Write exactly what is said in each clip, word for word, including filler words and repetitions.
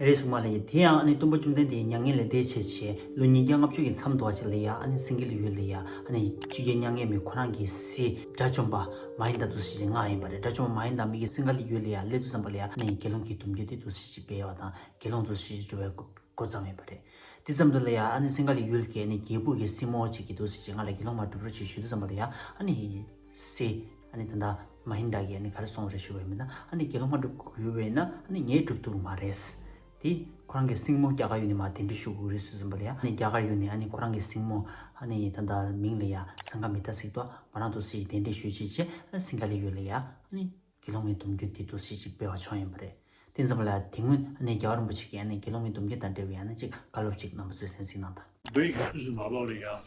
རེད་སོང་མ་ལ་ཡ། དེ་ཡང་ཨ་ནི་སྟོན་པ་བཅོམ་ལྡན་འདས་མྱ་ངན་ལས་འདས་བྱས་བྱས་ལོ་ཉིས་བརྒྱ་ལྔ་བཅུ་གི་མཚམས་དུ་བ་ཅིག་ལ་ཡ། ཨ་ནི་སིང་གེ་ལི་ཡུལ་ལ་ཡ། ཨ་ནི་ཆོས་རྒྱལ་མྱ་ངན་མེད་ཁོ་རང་གི་སྲས་དགྲ་བཅོམ་པ་མ་ཧིན་ད་འདུག་སེ་ཅིག་མངགས་ཡིན་པ་རེད། དགྲ་བཅོམ་པ་མ་ཧིན་ད་མི་གི་སིང་གེ་ལི་ཡུལ་ལ་ཡ་སླེབས་དུས་ཙམ་པ་ལ་ཡ། ཨ་ནི་དགེ་སློང་གི་སྡོམ་རྒྱུན་དེ་འདུག་སེ་ཅིག་སྤེལ་བ་དང་དགེ་སློང་འདུག་སེ་ཅིག་འགྲོ་བའི་འགོ་བརྩམས་ཡིན་པ་རེད། དེ་ཙམ་དུ་ལ་ཡ། ཨ་ནི་སིང་གེ་ལི་ཡུལ་གྱི་ཨ་ནི་རྒྱལ་པོ་གི་སྲིང་མོ་ཅིག་གིས་འདུག་སེ་ཅིག་ང་ལ་དགེ་སློང་མ་སྒྲུབ་རོགས་ཅིག་ཞུ་དུས་ཙམ་པ་ལ་ཡ། ཨ་ནི་སྲས་ཨ་ནི་ད་ལྟ་མ་ཧིན་ད་གིས་ཨ་ནི་ག་རེ་གསུངས་རེད་ཞུ་བ་ཡིན་ན། ཨ་ནི་དགེ་སློང་མ་སྒྲུབ་དགོས་ཡོད་པ་ཡིན་ན་ཨ་ནི་ངས་སྒྲུབ་ཐུབ་ཀྱི་མ་རེད། དེ་ཁོ་རང་གི་སྲིང་མོ་རྒྱ་གར་ཡུལ་ནས་མར་གདན་འདྲེན་ཞུ་དགོས་རེད་ཟེར་ཙམ་པ་ལ་ཡ། ཨ་ནི་རྒྱ་གར་ཡུལ་ནས་ཨ་ནི་ཁོ་རང་གི་སྲིང་མོ་ཨ་ནི་ད་ལྟ་མིང་ལ་ཡ་སིང་ག་མི་ཏྲ་ཟེར་གྱི་འདུག་མོ་རང་འདུག་སེ་གདན་འདྲེན་ཞུས་བྱས་བྱས། ཨ་སིང་གེ་ལི་ཡུལ་ལ་ཡ། ཨ་ནི་དགེ་སློང་མའི་སྡོམ་རྒྱུན་དེ་འདུག་སེ་ཅིག་སྤེལ་བ་བྱུང་ཡིན་པ་རེད། དེ་ཙམ་པ་ལ་དེ་སྔོན་ཨ་ནི་རྒྱལ་བ་རིན་པོ་ཆེ་གིས་ཨ་ནི་དགེ་སློང་མའི་སྡོམ་རྒྱུན་དང་འབྲེལ་བའི་ཨ་ནི་ཅིག་བཀའ་སློབ་ཅིག་རྣམ་པ་ཚོས་གསན་གཟིགས་གནང་དང་། བོད་ཡིག་ཚོས་ནང་ལོགས་ལ་ཡང་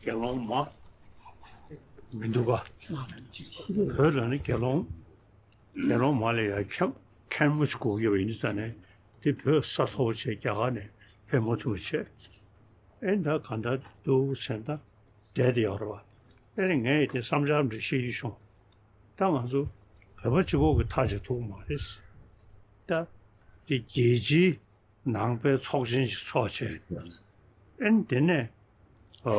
དགེ་སློང་མ་མི་འདུག་ག་བོད་ལ་ནི་དགེ་སློང་། དགེ་སློང་མ་ལ་ཡང་མཁན་མཁན་མོ་ཞིག་དགོས་ཀྱི་ཡིན་ཙང་ནས་དེ་བོད་ས་མཐོ་པོ་བྱས་རྒྱ་གར་ནས་ཕེབས་མ་ཐུབ་པ་བྱས། ཨེ་ད་ག་འདྲ་འདུག་ཟེར་ན་བསྡད་དེ་ཡོད་རེད་བ། ཨེ་ནི་ངས་དེ་བསམ་འཆར་འདྲ་བཤད་རྒྱུ་བྱུང་། ད་ང་ཚོ་བོད་པ་གཅིག་པོ་གིས་ཐག་བཅད་ཐུབ་ཀྱི་མ་རེད། ད་དེ་རྒྱལ་སྤྱིའི་ནང་པའི་ཚོགས་ཆེན་ཞིག་ཚོགས་བྱས། ཨེ་ནི་དེ་ནས་ཨ་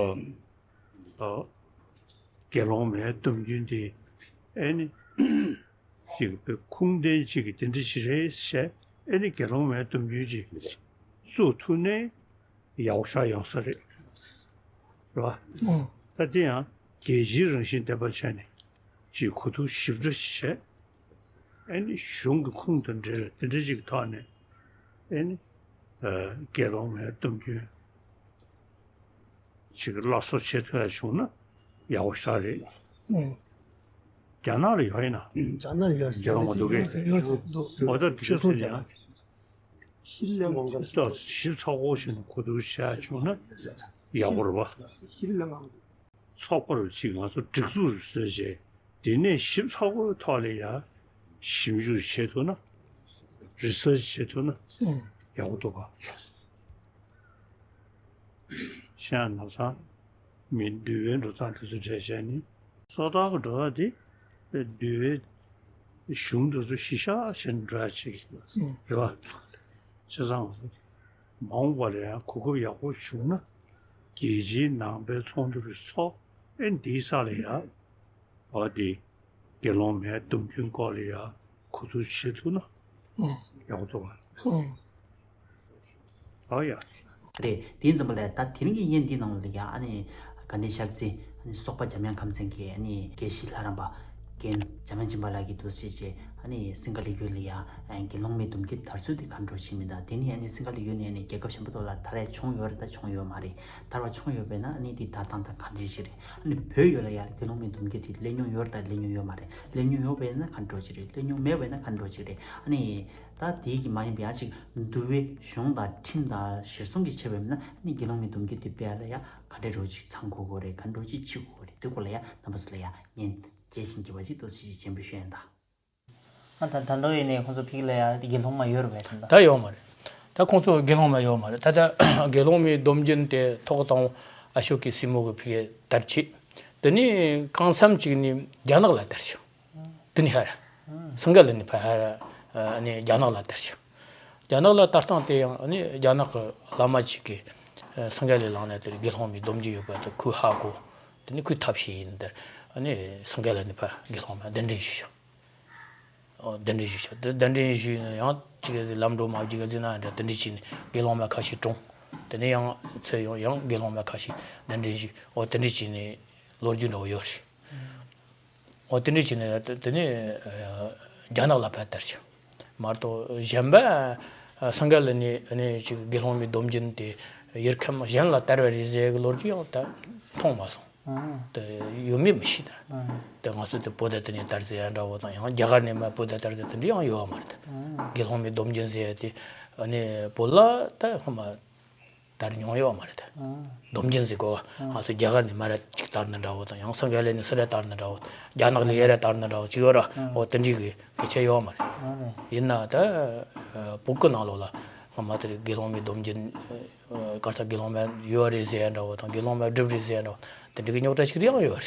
ཨ་དགེ་སློང་མའི་སྡོམ་རྒྱུན་དེ་ཨེ་ནི་ཅིག་པའི་ཁུངས་ལྡན་ཅིག་གི་དེ་འདྲ་ཞིག་རེད་ཟེར། ཨེ་ནི་དགེ་སློང་མའི་སྡོམ་རྒྱུན་ཅིག་བཙུགས་ཐུབ་ནས་ཡག་པོ་ཞེ་དྲག་ཡོང་ས་རེད། རེད་བ། ཨོ། ད་དེ་ཡང་རྒྱལ་སྤྱིའི་རང་བཞིན་ལྡན་པ་བྱས་ནས་ཅིག་གོ་བསྡུར་ཞིབ་ཕྲ་ཞིག་བྱས། ཨེ་ནི་གཞུང་གི་ཁུངས་དང་འབྲེལ་བའི་དེ་འདྲ་ཅིག་གི་ཐོག་ནས་ཨེ་ནི་ཨ་དགེ་སློང་མའི་སྡོམ་རྒྱུན་ཅིག་སླར་གསོ་བྱེད་ཐུབ་ཡ་བྱུང་ན་ཡག་པོ་ཞེ་དྲག་རེད། ཨོ། རྒྱ་ནག་ལ་ཡོད་ཡིན་ན། རྒྱ་ནག་ལ་ཡོད་རེད། རྒྱ་ནག་མ་འདུག་གས། ཡོད་རེད་འདུག་འོ་ད་དུས་ཚོད་ཡང་ཞིབ་ཚགས་པོ་ཞིག་གོ་བསྡུར་བྱས་བྱུང་ན་ཡག་པོ་རེད་བ། ཚོགས་པ་རུ་ཅིག་ང་ཚོ་སྒྲིག་འཛུགས་རུ་བཟོས་བྱས། དེ་ནས་ཞིབ་ཚགས་པོའི་ཐོག་ལ་ཡ་ཞིབ་འཇུག་བྱེད་ཐུབ་ན། རི་སར་ཆི་བྱེད་ཐུབ་ན་ཡག་པོ་འདུག་ག་གཞན་ན་ཚང་མི་འདུལ་བའི་འགྲོ་སྟངས་དེ་ཚོ་གྲས་བྱས་ནས། སོ་ཐར་གྱི་འགྲོ་སྟངས་དེ་འདུལ་བའི་གཞུང་དེ་ཚོ་གཞི་བཞག་བྱས་ནས་འགྲོ་ཡ་ཅིག་རེད་བ། བྱས་ཙང་མ་འོངས་པ་ལ་ཡང་གོ་སྐབས་ཡག་པོ་བྱུང་ན་རྒྱལ་སྤྱིའི་ནང་པའི་ཚོགས་འདུ་རེ་ཚོགས། ཨེ་འདིའི་ས་ལ་ཡ་བ་དེ་དགེ་སློང་མའི་སྡོམ་རྒྱུན་སྐོར་ལ་ཡ་གོ་བསྡུར་བྱེད་ཐུབ་ན་ཨོ་ཡག་པོ་འདུག་ག་ཨོ། ཨོ་ཡ། རེད། དེ་ཙམ་པ་ལས་ད་དེ་རིང་གི་ཡན་འདི་ནང་ལ་ཡ་ཨ་ནི་དགའ་ལྡན་ཤར་རྩེ་ཨ་ནི་སོག་པ་འཇམ་དབྱངས་ཁམས་ཚན་གྱི་ཨ་ནི་དགེ་བཤེས་ལྷ་རམས་པ་རྒན་འཇམ་དབྱངས་སྦྱིན་པ་ལགས་ཀྱིས་འདུག་སེ་བྱས་ཨ་ནི་སིང་ག་ལི་ཡུལ་ལ་ཡ་དགེ་སློང་མའི་སྡོམ་རྒྱུན་དར་ཚུལ་དེ་ག་འདྲ་ཞིག་མིན་ད། དེ་ནི་ཨ་ནི་སིང་ག་ལི་ཡུལ་ནས་ཨ་ནི་རྒྱལ་ཁབ་གཞན་པ་ཐོག་ལ་དར་ཡ་བྱུང་ཡོད་རེད་ད་བྱུང་ཡོད་མ་རེད། དར་བ་བྱུང་ཡོད་པས་ན་ཨ་ནི་དེ་དར་སྟངས་དང་ག་འདྲ་ཞིག་རེད། ཨ་ནི་བོད་ཡུལ་ལ་ཡ་དགེ་སློང་མའི་སྡོམ་རྒྱུན་དེ་སླེབས་མྱོང་ཡོད་རེད་ད་སླེབས་མྱོང་ཡོད་མ་རེད། སླེབས་མྱོང་ཡོད་པས་ན་ག་འདྲ་ཞིག་རེད། སླེབས་མྱོང་མེད་པས་ན་ག་འདྲ་ཞིག་རེད། ཨ་ནི། ད་དེའི་གི་མ་ཡིན་པའི་ཡང་ཅིག་འདུལ་བའི་གཞུང་དང་ཁྲིམས་དང་གཞིར་བཟུང་གི་ཆེད་བས་ན་ནི་དགེ་སློང་མའི་སྡོམ་རྒྱུན་དེ་སྤེལ་ཡ་ལ་ཡ་ག་འདྲའི་རོ་ཅིག་ཚང་དགོས་དགོས་རེད། ག་འདྲ་ཅིག་བྱེད་དགོས་དགོས་རེད། དེ་སྐོར་ལ་ཡ་རྣམ་པ་ཚོ་ལ་ཡ་ཉན་རྒྱས་ཤིང་རྒྱས་པ་ཅིག་ཏུ་ཞིག་ཅིག་སྤྱན་འབུལ་ཞུ་ཡ་ཡིན་ད། ཨ་ད་ད་ལྟ་ཡིན་ནའི་ཁོང་ཚོ་ཕིག་ལ་ཡ་དགེ་སློང་མ་ཡོད་རེད་པས་ད། ད་ཡོད་མ་རེད། ད་ཁོང་ཚོ་དགེ་སློང་མ་ཡོད་མ་རེད། ད་ད་དགེ་སློང་མའི་སྡོམ་རྒྱུན་དེ་ཐོག་དང་ཨ་ཤོ་ཀའི་སྲིང་མོ་གི་ཕིག་གི་དར་ཆེད། དེ་ནས་གང་འཚམ་ཅིག་ནི་རྒྱ་ནག་ལ་དར་ཤག་དེ་ནི་ཧར། སིང་ག་ལི་ནས་ཕར་ཧར་ནས་རྒྱ་ནག་ལ་དར་ཤག་རྒྱ་ནག་ལ་དར་སྟངས་དེ་ཡང་ནི་རྒྱ་ནག་གི་བླ་མ་ཅིག་གིས་སིང་ག་ལི་ལངས་ནས་དེར་དགེ་སློང་མའི་སྡོམ་རྒྱུན་ཡོད་པ་དེ་ཁོས་ཧ་གོ། དེ་ནི་ཁོས་ཐབས་ཤེས་ཡིན་དེར་ནི་སིང་ག་ལི་ནས་ཕར་དགེ་སློང་མ་གདན་འདྲེན་ཞུས་ཤག་གདན་འདྲེན་ཞུས་ཤག་དེ་གདན་འདྲེན་ཞུས་ནས་ཡང་ཅིག་གི་ལམ་འགྲོ་མ་བརྒྱུད་ག་ཟིན་ན་འདྲ་དེ་འདྲ་བྱས་ནས་དགེ་སློང་མ་ཁ་ཤས་གྲོངས། དེ་ནས་ཡང་ཚུར་ཡོང་ཡང་དགེ་སློང་མ་ཁ་ཤས་གདན་འདྲེན་ཞུས། འོ་དེ་འདྲ་བྱས་ནས་ལོ་རྒྱུས་འདྲ་བོ་ཡོད་རེད། འོ་དེ་འདྲ་བྱས་ནས་དེ་དེ་ནས་རྒྱ་ནག་ལ་ཕར་དར་ཤག་མ་གཏོགས་གཞན་པ་སིང་ག་ལི་ནས་ནས་ཅིག་དགེ་སློང་མའི་སྡོམ་རྒྱུན་དེ་ཡུལ་ཁམས་གཞན་ལ་དར་བ་རེད་ཟེར་གི་ལོ་རྒྱུས་ཡང་ད་མཐོང་མ་སོང་། དེ་ཡོད་མེད་མི་ཤེས་ད། དེ་ང་ཚོ་དེ་བོད་དེ་ནས་དར་ཟེར་ཡ་འདྲ་བོ་དང་ཡང་རྒྱ་གར་ནས་མར་བོད་དེ་དར་ཟེར་དེ་འདྲ་ཡང་ཡོད་བ་མ་རེད་ད། དགེ་སློང་མའི་སྡོམ་རྒྱུན་ཟེར་ཡ་དེ་ནས་བོད་ལ་ད་སྔོན་མ་དར་མྱོང་ཡོད་བ་མ་རེད་ད། སྡོམ་རྒྱུན་ཟེར་གོ་ང་ཚོ་རྒྱ་གར་ནས་མར་ཅིག་དར་ནི་འདྲ་བོ་དང་ཡང་སིང་ག་ལི་ནས་ཚུར་དར་ནི་འདྲ་བོ་རྒྱ་ནག་ལ་ཡར་དར་ནི་འདྲ་བོ་ཅིག་ཡོད་ར། འོ་དེ་འདྲའི་གི་སྐད་ཆ་ཡོད་བ་མ་རེད། ཡིན་ན་ད་བོད་གི་ནང་ལོགས་ལ་སྔོན་མ་དེར་དགེ་སློང་མའི་སྡོམ་རྒྱུན། གར་ས་དགེ་སློང་མ་ཡོད་རེད་ཟེར་ཡ་འདྲ་བོ་དང་དགེ་སློང་མ་སྒྲུབ་རེད་ཟེར་ཡ་འདྲ་བོ་དེ་འདྲ་གི་རྙོག་དྲ་ཞིག་ཡང་ཡོད་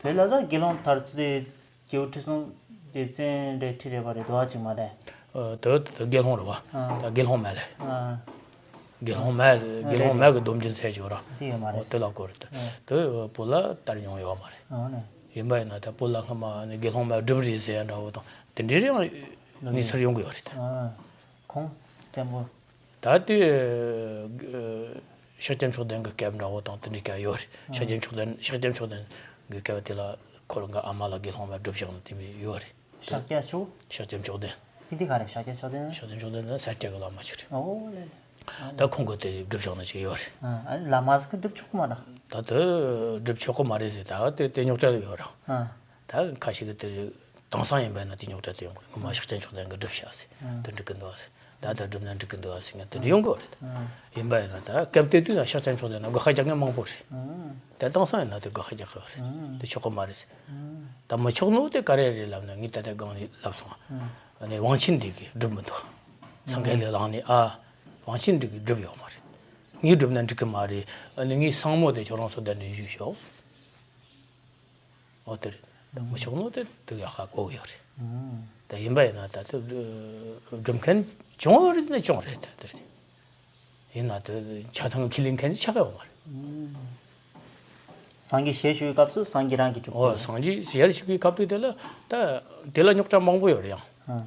རེད། བོད་ལ་ད་དགེ་སློང་དར་ཚུལ་དེ་རྒྱལ་པོ་ཁྲི་སྲོང་ལྡེ་བཙན་འདྲ་ཁྲི་རེད་པ་རེད་འདུག་ཨ་ཅིག་མ་རེད། དེ་དེ་དགེ་སློང་རེད་བ། ད་དགེ་སློང་མ་ལས། དགེ་སློང་མ་དགེ་སློང་མ་གི་སྡོམ་རྒྱུན་ཟེར་གྱི་ཡོད་ར། དེ་ཡོད་མ་རེད། དེ་ལ་གོ་རེད། དེ་བོད་ལ་དར་མྱོང་ཡོད་མ་རེད། ཡིན་པ་ཡིན་ན་ད་བོད་ལ་སྔ་མ་ནི་དགེ་སློང་མ་སྒྲུབ་རེད་ཟེར་ཡ་འདྲ་བོ་དང་དེ་འདྲའི་རིང་གནས་ཚུལ་ཡོང་གི་ཡོད་རེད། ཁོང་བཙན་པོ། ད་དེ་ཤཱཀྱ་མཆོག་ལྡན་གྱི་སྐབས་འདྲ་བོ་དང་དེ་འདྲའི་སྐབས་ཡོད་རེད། ཤཱཀྱ་མཆོག་ལྡན་ཤཱཀྱ་མཆོག་ལྡན་གྱི་སྐབས་དེ་ལ་ཁོ་རང་གི་ཨ་མ་ལ་དགེ་སློང་མ་སྒྲུབ་བཞག་ནས་དེ་མི་ཡོད་རེད། ཤཱཀྱ་མཆོག་ཤཱཀྱ་མཆོག་ལྡན། དེ་འདི་ག་རེད། ཤཱཀྱ་མཆོག་ལྡན། ཤཱཀྱ་མཆོག་ལྡན་ནི་སར་སྐྱ་གི་བླ་མ་ཞིག་རེད། ཨོ་ལེ་ལེ། ད་ཁོང་གིས་དེ་སྒྲུབ་བཞག་ནི་ཅིག་ཡོད་རེད། ཨ་ཨ་བླ་མ་ཟིག་གིས་སྒྲུབ་ཆོག་གི་མ་རེད། ད་དེ་སྒྲུབ་ཆོག་གི་མ་རེད་ཟེར། ད་དེ་དེ་རྙོག་དྲ་ཡོད་རེད། ཨ་ད་ཁ་ཤས་ཀྱིས་དེ་དེང་སང་ཡིན་པ་ན་དེ་རྙོག་དྲ་དེ་ཡོང་གི་རེད། ངོ་མ་ཤཱཀྱ་མཆོག་ལྡན་གྱིས་སྒྲུབ་བཞག་ཟེར། ཨ་དེ་འགྲིག་གི་འདུག་ཟེར། ད་ལྟ་སྒྲུབ་ན་འགྲིག་གི་འདུག་ཟེར་ཡ་དེ་འདྲ་ཡོང་གི་རེད། ཨ་ཡིན་པ་ཡིན་ན་ད་སྐབས་དེ་དུས་ན་ཤཱཀྱ་མཆོག་ལྡན་ན་དགག་པ་རྒྱག་མཁན་མང་པོ་རེད། ཨ་ད་དེང་སང་ཡིན་ན་དེ་དགག་པ་རྒྱག་གི་རེད། ཨ་དེ་ཆོག་གི་མ་རེད་ཟེར། ཨ་ད་མི་ཆོག་ནོ་དེ་ག་རེ་རེད་ལབ་ན་ངས་ད་ལྟ་སྒང་ནས་ལབ་སོང་། ཨ་ནི་དབང་ཆེན་འདི་གིས་སྒྲུབ་མི་འདུག་སེང་གེ་ལས་ལངས་ནས་ཨ་དབང་ཆེན་འདི་གིས་སྒྲུབ་ཡོད་མ་རེད། ངས་སྒྲུབ་ན་འགྲིག་གི་མ་རེད། ཨ་ནི་ངའི་སྲིང་མོ་དེ་ཁྱོད་རང་ཚོ་བསྡད་ནས་བཞུགས་ཤོག་འོ་དེ་རེད། ད་མི་ཆོག་ནོ་དེ་དེ་ཡག་ཁ་གོ་གི་ཡོད་རེད། ད་ཡིན་པ་ཡིན་ན་ད་དེ་སྒྲུབ་མཁན་བྱུང་བ་རེད་ན་བྱུང་རེད། ད་དེ་རེད། ཡིན་ན་དེ་ཆ་ཚང་ཁས་ལེན་མཁན་ཆགས་ཡོད་མ་རེད། སངས་རྒྱས་ཞལ་བཞུགས་པའི་སྐབས་སུ་སངས་རྒྱས་རང་གིས་སྒྲུབ་ཨོ་དགོས། སངས་རྒྱས་ཞལ་བཞུགས་པའི་སྐབས་དུས་དེ་ལ་ད་དེ་ལ་རྙོག་དྲ་མང་པོ་ཡོད་རེད་ཡང་། ཨ་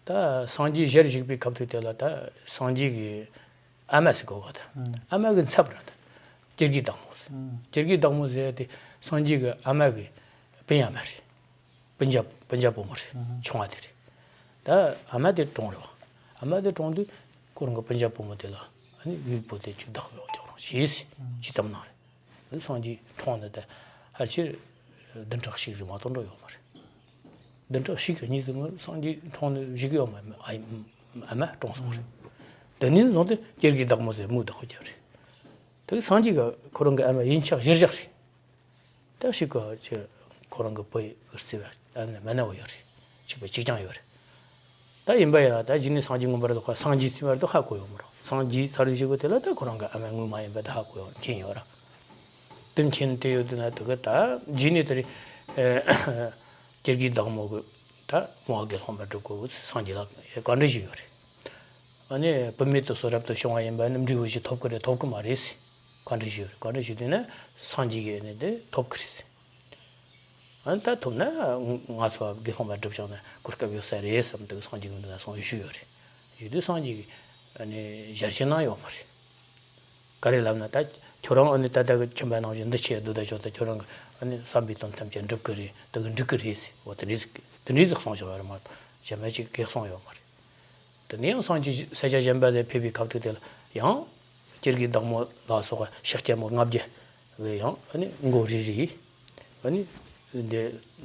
ད་སངས་རྒྱས་ཞལ་བཞུགས་པའི་སྐབས་དུས་དེ་ལ་ད་སངས་རྒྱས་ཀྱི་ཨ་མ་ཟེར་གོ་ག་ད། ཨ་ཨ་མ་གི་ཚབ་ར་ད། སྐྱེ་དགུའི་བདག་མོ་ཟེར། ཨ་སྐྱེ་དགུའི་བདག་མོ་ཟེར་དེ་སངས་རྒྱས་ཀྱི་ཨ་མ་གི་སྤུན་ཨ་མ་རེད། སྤུན་ཀྱག་སྤུན་ཀྱག་བུ་མོ་རེད། ཨ་ཆུང་བ་དེ་རེད། ད་ཨ་མ་དེ་གྲོངས་རེད་བ། ཨ་མ་དེ་གྲོངས་དུས་ཁོ་རང་གི་སྤུན་ཀྱག་བུ་མོ་དེ་ལ་ཨ་ནི་མིག་སྤུ་དེ་ཅིག་བདག་ཡོད་རྒྱག་རོགས་བྱས་ཟེར་ཅིག་བཏབ་གནང་རེད། སངས་རྒྱས་གྲོངས་ནས་ད་ཕལ་ཆེར་བདུན་ཕྲག་གཅིག་ཙམ་མ་གཏོགས་འགྲོ་ཡོད་མ་རེད། བདུན་ཕྲག་གཅིག་གཉིས་ཙམ་སྔོན་སངས་རྒྱས་གྲོངས་ནས་བཞུགས་ཡོད་མ་རེད། ཨ་མ་གྲོངས་སོང་རེད། དེ་ནས་བཟུང་སྟེ་སྐྱེ་དགུའི་བདག་མོ་ཟེར་མིང་བཏགས་པ་རེད། དེ་སངས་རྒྱས་ཀྱིས་ཁོ་རང་གི་ཨ་མ་ཡིན་ཆགས་གཞིར་བཞག་རེད། ད་ཞིག་གི་ཅི་ཁོ་རང་གི་བུ་ཡི་བརྩེ་བ་ཨ་ནི་མི་ནུབ་པ་ཡོད་རེད། གཅིག་པ་གཅིག་རྐྱང་ཡོད་རེད། ད་ཡིན་པ་ཡིན་ན་ད་གཞི་ནས་སངས་རྒྱས་མངོན་པར་རྫོགས་པ་སངས་རྒྱས་ཚར་བ་རེད་དེ་ཧ་གོ་ཡོད་མ་རེད། སངས་རྒྱས་ཚར་བའི་གཞུག་གུ་དེ་ལ་ད་ཁོ་རང་གི་ཨ་མ་ངོ་མ་ཡིན་པ་དེ་ཧ་གོ་ཡོད་མཁྱེན་ཡོད་ར། དེ་མཁྱེན་དེ་ཡོད་དུས་ན་དེ་གི་ད་གཞི་ནས་དེ་རེད། སྐྱེ་དགུའི་བདག་མོ་གི་ད་མོ་དགེ་སློང་མ་སྒྲུབ་དགོས་སངས་རྒྱས་ལ་བཀའ་འདྲི་ཞུས་ཡོད་རེད། ཨ་ནི་བུད་མེད་དུ་སུ་རབ་ཏུ་བྱུང་བ་ཡིན་པ་ནི་འབྲས་བུ་ཞིག་ཐོབ་ཀྱི་རེད་ཐོབ་ཀྱི་མ་རེད་ཟེར། བཀའ་འདྲི་ཞུས་རེད། བཀའ་འདྲི་ཞུས་དུས་ན་སངས་རྒྱས་ཀྱིས་ནི་དེ་ཐོབ་ཀྱི་རེད་ཟེར། ཨ་ནི་ད་ཐོབ་ན་ང་ཚོ་དགེ་སློང་མ་སྒྲུབ་བྱུང་ན་གོ་སྐབས་ཡོད་ས་རེད་བསམ་དུས་སངས་རྒྱས་ཀྱིས་འདི་ན་སོང་ཞུས་ཡོད་རེད། ཞུས་དུས་སངས་རྒྱས་ཀྱིས་ཨ་ནི་ཞལ་བཞེས་གནང་ཡོད་མ་རེད། ག་རེ་ལབ་ན་ད་ཁྱོད་རང་ཨ་ནི་ད་ལྟ་གི་ཁྱིམ་པ་ནང་བཞིན་འདི་བྱས་འདུག་ད་ཆོག་ད་ཁྱོད་རང་གི་ཨ་ནི་བསམ་པའི་དོན་ཐམས་ཅད་འགྲུབ་ཀྱི་རེད་ད་གི་འགྲིག་གི་རེད་ཟེར། འོ་དེ་འདྲའི་ཟིག་དེ་འདྲའི་ཟིག་གསུངས་བཞག་པ་རེད་མ་གཏོགས་གཞན་པ་ཅིག་གིས་གསུངས་ཡོད་མ་རེད། དེ་ནས་ཡང་སངས་རྒྱས་ས་ཆ་གཞན་པ་ལ་ཕེབས་པའི་སྐབས་དུས་དེ་ལ་ཡང་སྐྱེ་དགུའི་བདག་མོ་ལ་སོགས་པ་ཤཱཀྱ་མོ་ལྔ་བརྒྱ་གི་ཡང་ཨ་ནི་མགོ་རིལ་རིལ་ཨ་ནི་འདི་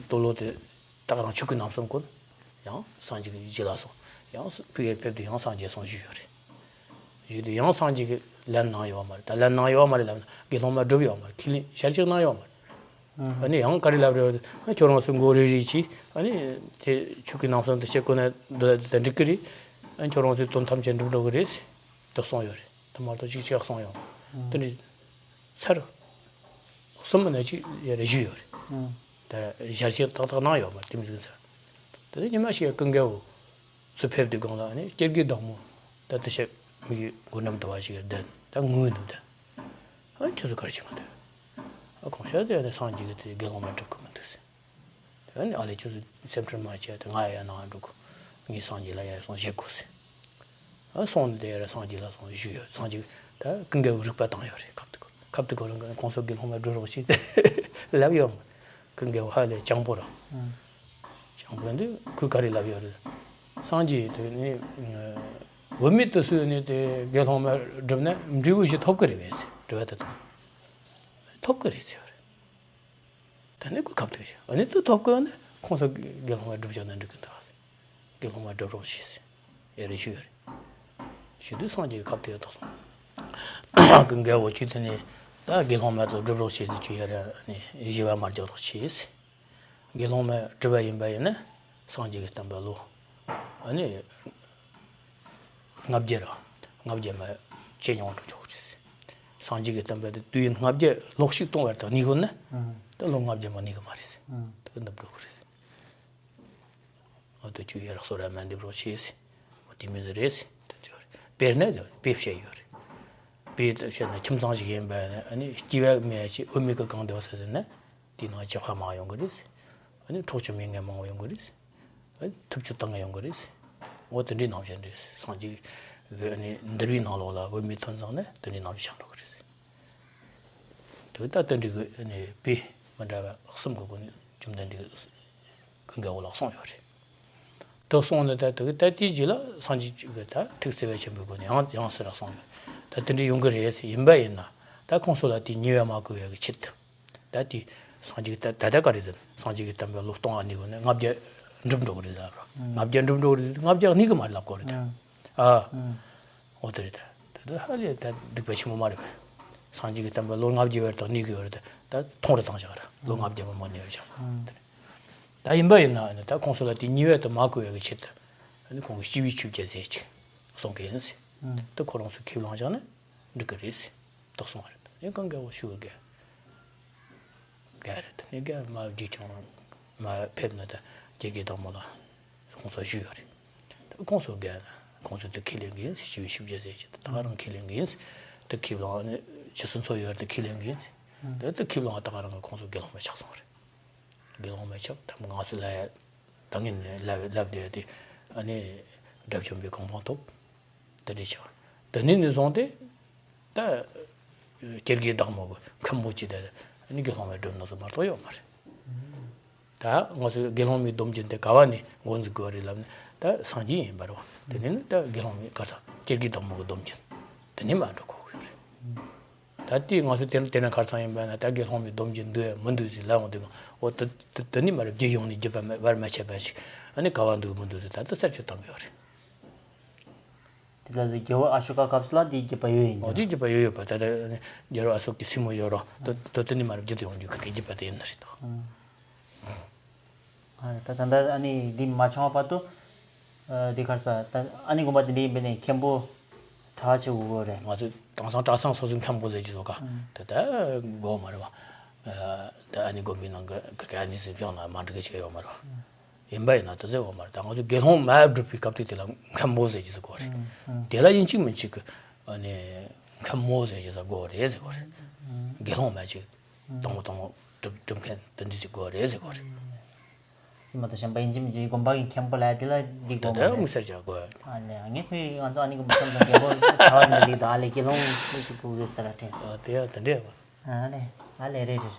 དུག་ལོག་དེ་ད་ག་རང་ཆོས་སྐུའི་རྣམ་གསུམ་བསྐུར། ཡང་སངས་རྒྱས་ཀྱི་རྗེས་ལ་སོང་། ཡང་ཕ་གིར་ཕེབས་དུས་ཡང་སངས་རྒྱས་སོང་ཞུས་ཡོད་རེད། ཞུས་དུས་ཡང་སངས་རྒྱས་ཀྱིས་ལན་གནང་ཡོད་མ་རེད། ད་ལན་གནང་ཡོད་མ་རེད་ལབ་ན་དགེ་སློང་མ་སྒྲུབ་ཡོད་མ་རེད། ཁས་ལེན་ཞལ་གྱིས་གནང་ཡོད་མ་རེད། ཨ་ནི་ཡང་ག་རེ་ལབ་རེད། ཨ་ཁྱོད་རང་ཚོ་མགོ་རིལ་རིལ་གྱིས་ཨ་ནི་དེ་ཆོས་སྐུའི་རྣམ་གསུམ་དེ་བྱེད་དགོས་ན་འདི་ལ་འདི་ལྟར་འགྲིག་གི་རེད། ཨ་ཁྱོད་རང་ཚོའི་དོན་ཐམས་ཅད་འགྲུབ་འགྲོ་གི་རེད་ཟེར་དེ་གསུངས་ཡོད་རེད། དེ་མ་གཏོགས་གཅིག་ཅིག་གསུངས་ཡོད་མ་རེད། དེ་འདྲའི་ཚར་གསུམ་མིན་ན་གཅིག་ཡ་རེ་ཞུས་ཡོད་རེད། དེ་ཞལ་གྱིས་ཏག་ཏག་གནང་ཡོད་མ་རེད། དེ་མི་འདུག་ཚར། དེ་ནས་ཉི་མ་ཞིག་ཀུན་དགའ་བོ་ཚུར་ཕེབས་དུས་སྒང་ལ་ཨ་ནི་སྐྱེ་དགུའི་བདག་མོ་ད་དེ་ཤེས་མི་གི་སྒོ་འགྲམ་དུ་བ་ཞིག་བསྡད་ད་ངུས་འདུག་ད་ཨ་ཁྱོད་ཚོ་ག་རེ་བྱེད་གི་འདུག་ཨ་ཁོང་ཤ་དེ་ཨ་ནི་སངས་རྒྱས་ཀྱི་དེ་དགེ་སློང་མ་སྒྲུབ་གི་མི་འདུག་ཟེར། དེ་ཨ་ནི་ཨ་ལས་ཁྱོད་ཚོ་སེམས་ཁྲལ་མ་བྱེད་དེ་ང་ཡ་ཡ་ནང་འགྲོ་གི་ངས་སངས་རྒྱས་ལ་ཡ་ཡ་སོང་ཞུ་དགོས་ཟེར། ཨ་སོང་ནས་དེ་ཡ་ར་སངས་རྒྱས་ལ་སོང་ཞུས་ཡོད། སངས་རྒྱས་ད་ཀུན་དགའ་བོའི་རིག་པ་བཏང་ཡོད་རེད། ཁབ་ཏུ་ཁབ་ཏུ་ཁོ་རང་གི་ཁོང་ཚོ་དགེ་སློང་མ་སྒྲུབ་རོགས་བྱེད་དེ་ལབ་ཡོད་མ་རེད། ཀུན་དགའ་བོ་ཧ་ལས་སྤྱང་པོ་ར། སྤྱང་པོ་འདི་ཁོས་ག་རེ་ལབ་ཡོད་རེད། སངས་རྒྱས་དེ་ནི་བུད་མེད་དུ་སུ་ནི་དེ་དགེ་སློང་མ་བསྒྲུབ་ན་འབྲས་བུ་ཞིག་ཐོབ་ཀྱི་རེད་པས་ཟེར་དྲི་བ་དེ་དང་། ཐོབ་ཀྱི་རེད་ཟེར་བ་རེད། ད་ནི་ཁོས་ཁ་ཐུག་བྱས། ཨ་ནི་དེ་ཐོབ་ཀྱི་ཡོད་ན་ཁོང་ཚོ་དགེ་སློང་མ་སྒྲུབ་བྱ་ན་འགྲིག་གི་འདུག་ཟེར། དགེ་སློང་མ་སྒྲུབ་རོགས་བྱེད་ཟེར། ཡ་རེ་ཞུས་ཡོད་རེད། ཞུ་དུས་སངས་རྒྱས་ཀྱིས་ཁ་ཐུག་ཡ་ཐོག་སོང་། ཀུན་དགའ་བོ་ཁྱོད་དེ་ནས་ད་དགེ་སློང་མ་ཚོ་སྒྲུབ་རོགས་བྱེད་ཟེར། ཁྱོད་ཡ་ར་ཨ་ནི་བཞི་པ་མ་རྒྱག་རོགས་བྱེད་ཟེར། དགེ་སློང་མ་སྒྲུབ་པ་ཡིན་པ་ཡིན་ན་སངས་རྒྱས་ཀྱི་བསྟན་པ་ལོ་ཨ་ནི་ལྔ་བརྒྱ་ར་ལྔ་བརྒྱ་མ་ཇེ་ཉུང་དུ་འགྲོ་གི་རེད། སངས་རྒྱས་ཀྱི་བསྟན་པ་དེ་དུས་ཡུན་ལྔ་བརྒྱ་ལོག་ཤིག་གཏོང་བར་ཐག་ཉེ་གི་ན་ད་ལོ་ལྔ་བརྒྱ་མ་གནས་གི་མ་རེད། ད་གི་འདབ་འགྲོ་གི་རེད། འོ་དེ་ཁྱོད་ཡ་ར་གསོལ་རས་མ་འདེབས་རོགས་བྱེད་ཟེར། དེ་མི་ཟེར་རེད་ཟེར། དེ་ཚོ་རེད། དཔེར་ན་དཔེ་བཤད་ཡོད་རེད། དཔེ་བཤད་ན་ཁྱིམ་ཚང་ཞིག་ཡིན་པ་ནི་སྐྱེ་བ་མེད་ཅིག་བུད་མེད་ཀྱི་གང་བདེ་བ་ཟེར་ཟེར་ན། དེའི་ནང་ལྕགས་ཕག་མང་ཡོང་གི་རེད། ཨ་ནི་འཕྲོག་བཅོམ་ཡིན་མཁན་མང་བོ་ཡོང་གི་རེད། ཨ་ནི་ཐུབ་ཚོད་བཏང་མཁན་ཡོང་གི་རེད། འོ་དེ་འདྲའི་ནང་བཞིན་རེད། སངས་རྒྱས་ཀྱི་ཨ་ནི་འདུལ་བའི་ནང་ལོགས་ལ་བུད་མེད་ཐོན་ཙང་ནས་དེ་འདྲའི་ནང་བཞིན་ཆགས་འགྲོ་གི་རེད། དེ་ད་དེ་འདྲའི་གི་ཨ་ནི་དཔེ་མི་འདྲ་བ་གསུམ་གྱི་སྒོ་ནས་བཅོམ་ལྡན་འདས་ཀྱི་གི་འགལ་བ་ལ་གསུངས་ཡོད་རེད། དེ་གསུངས་ནས་ད་དེ་གི་ད་དེའི་རྗེས་ལ་སངས་རྒྱས་ཀྱི་ད་ཐུགས་བརྩེ་བ་ཆེན་པོའི་སྒོ་ནས་ཡང་ཡང་སེ་ར་གསུངས་ཡོད། ད་དེ་འདྲའི་ཡོང་གི་རེད་ཟེར། ཡིན་པ་ཡིན་ན་ད་ཁོང་ཚོ་ལ་དེའི་ཉེས་པ་མ་བཀོད་ཡག་གི་ཆེད་དུ། ད་དེ་སངས་རྒྱས་ཀྱི་ད་ད་ལྟ་ག་རེ་ཟེར། སངས་རྒྱས་ཀྱི་བསྟན་པ་ལོ་སྟོང་ཨ་ནི་གོ་ནས་ལྔ་བརྒྱ་འགྲུབ་འགྲོ་གི་རེད་ལབ་རོ། ལྔ་བརྒྱ་འགྲུབ་འགྲོ་གི་རེད། ལྔ་བརྒྱ་གནས་གི་མ་རེད་ལབ་གོ་རེད་ད། ཨ། འོ་དེ་རེད་ད། ད་ལྟ་ཧ་ལས་ད་སྡིག་པ་ཆེན་པོ་མ་རེད་པས། སངས་རྒྱས་ཀྱི་བསྟན་པ་ལོ་ལྔ་བརྒྱ་བར་དུ་གནས་གི་ཡོད་རེད་ད། ད་ཐུང་རུ་བཏང་བཞག་ར། ལོ་ལྔ་བརྒྱ་བར་མ་གནས་པ་བཞག་ར། ད་ཡིན་པ་ཡིན་ན་ད་ཁོང་ཚོ་ལ་དེ་ཉེས་པ་དེ་མ་བཀོད་ཡག་གི་ཆེད་དུ། ཁོང་གིས་སྤྱི་བོའི་ཆོས་བརྒྱད་ཟེར་ཅིག་གསུང་གི་ཡིན་ཟེར། ད་ཁོ་རང་ཚོས་ཁས་བླངས་བཞག་ན་འགྲིག་གི་རེད་ཟེར། ཏོག་སོང་བ་རེད། ངས་གང་ག་བོ་ཞུ་གི་ག་རེད། ངས་ག་མ་བརྒྱུད་ཀྱང་མ་ཕེབས་ན་ད་སྐྱེ་རྒུའི་བདག་མོ་ལ་ཁོང་ཚོ་ཞུས་ཡོད་རེད། ད་ཁོང་ཚོ་ག་ཁོང་ཚོ་དེ་ཁས་ལེན་གི་ཡིན་ཞི་བའི་ཤུགས་རྒྱ་ཟེར་གྱི་ད་ག་རང་ཁས་ལེན་གི་ཡིན། དེ་ཁས་བླངས་ནས་ཆུ་སྲིན་ཚོ་ཡོད་དེ་ཁས་ལེན་གི་ཡིན། ད་དེ་ཁས་བླངས་ད་ག་རང་གི་ཁོང་ཚོ་དགེ་སློང་མ་ཆགས་སོང་བ་རེད། དགེ་སློང་མ་ཆགས་ད་ང་ཚོ་ལ་ད་ངས་ནས་ལབ་ལབ་བསྡད་དེ་ཨ་ནི་དགྲ་བཅོམ་པའི་གོ་འཕང་ཐོབ། དེ་འདྲ་བྱས། དེ་ནས་ནས་བཟུང་སྟེ་ད་སྐྱེ་རྒུའི་བདག་མོ་གི་མཁན་པོ་ཅིག་དེ་ནི་དགེ་སློང་མའི་སྒྲུབ་ནོ་ཟིག་མ་གཏོགས་ཡོད་མ་རེད། ད་ང་ཚོས་དགེ་སློང་མའི་སྡོམ་རྒྱུན་དེ་ག་བ་ནས་འགོ་འཛུགས་དགོས་རེད་ལབ་ན་ད་སངས་རྒྱས་ཡིན་པ་རེད་བ། དེ་ནས་ནི་ད་དགེ་སློང་མའི་ག་ས་སྐྱེ་རྒུའི་བདག་མོ་གི་སྡོམ་རྒྱུན་དེ་ནས་མར་འགྲོ་དགོས་ཀྱི་ཡོད་རེད། ད་ལྟའི་ང་ཚོ་དེ་དེ་ན་ཁར་ཚང་ཡིན་པ་ན་ད་དགེ་སློང་མའི་སྡོམ་རྒྱུན་འདུག་མི་འདུག་ཟེར་ལབ་འོང་དུས་ཨོ་དེ་དེ་དེ་ནས་མར་བརྒྱུད་ཡོང་ནས་བརྒྱུད་པ་མེད་བར་མ་ཆད་པ་ཞིག་ཨ་ནི་ག་བ་འདུག་མི་འདུག་ཟེར་ད་ལྟ་གསལ་བརྗོད་བཏང་གི་ཡོད་རེད། དེ་ལ་རྒྱལ་བ་ཨ་ཤོ་ཀ་སྐབས་སུ་ལ་དེའི་རྒྱུད་པ་ཡོད་ཡིན་ཨོ་ཀྱང་། དེའི་རྒྱུད་པ་ཡོད་ཡོད་པ་ད་ལྟ་རྒྱལ་བ་ཨ་ཤོ་ཀའི་སྲིང་མོ་ཡོད་རོགས་ད་ད་དེ་ནས་མར་བརྒྱུད་དུ་ཡོང་རྒྱུ་ཁ་ཁའི་རྒྱུད་པ་དེ་ཡིན་ནི་རེད་ད། ཨ་ད་ད་ལྟ་ཨ་ནི་འདི་མ་བྱུང་བ་བར་དུ་ཨ་འདི་གར་ས་ད་ཨ་ནི་དགོན་པ་འདི་འདྲའི་ཡིན་པས་ནས་མཁན་པོ་གྲྭ་བ་ཆེ་དགོས་དགོས་རེད། ང་ཚོས་དེང་སང་གྲྭ་ཚང་སོ་སོའི་མཁན་པོ་ཟེར་གྱི་བཟོ་ག་ད་ད་དགོས་མ་རེད་བ། ད་ཨ་ནི་དགོན་པའི་ནང་གི་ག་ག་ཨ་ནི་ཟེར་ཕྱོགས་ན་མ་འགྲིག་གི་ཆེ་ཡོད་མ་རེད་བ། ཡིན་པ་ཡིན་ན་དེ་ཟེར་བ་མ་རེད། ད་ང་ཚོ་དགེ་སློང་མ་སྒྲུབ་པའི་སྐབས་དུས་དེ་ལ་མཁན་པོ་ཟེར་གྱི་ཟེར་གོ་རེད། དེ་ལ་ཡིན་གཅིག་མིན་གཅིག་གི་ཨ་ནི་མཁན་མོ་ཟེར་གྱི་ཟེར་གོ་རེད་ཟེར་གོ་རེད། དགེ་སློང་མ་ཅིག་དང་པོ་དང་པོ་སྒྲུབ་སྒྲུབ་མཁན་དེ་འདྲ་ཅིག་དགོས་རེད་ཟེར་གོ་རེད། མ་གཏོགས་གཞན་པ་ཡིན་གཅིག་མིན་གཅིག་དགོན་པ་གི་མཁན་པོ་ལ་དེ་ལ་འདི་ད་དགོས་ལྟ་མ་རེད། དམིགས་བསལ་བྱ་དགོས། ཨ་ལས་ངས་ཁོས་ང་ཚོ་ཨ་ནི་གི་མི་ཚང་ཚང་རྒན་པོ་གྲྭ་བ་འདི་འདི་ད་ཨ་ལས་དགེ་སློང་མི་ཅིག་དགོས་གི་ཟེར་ར་དྲན་སོང་། ཨ་དེ་ཡང་དེ་འདྲས་པ། ཨ་ལས་ཨ་ལས་རེད་རེད།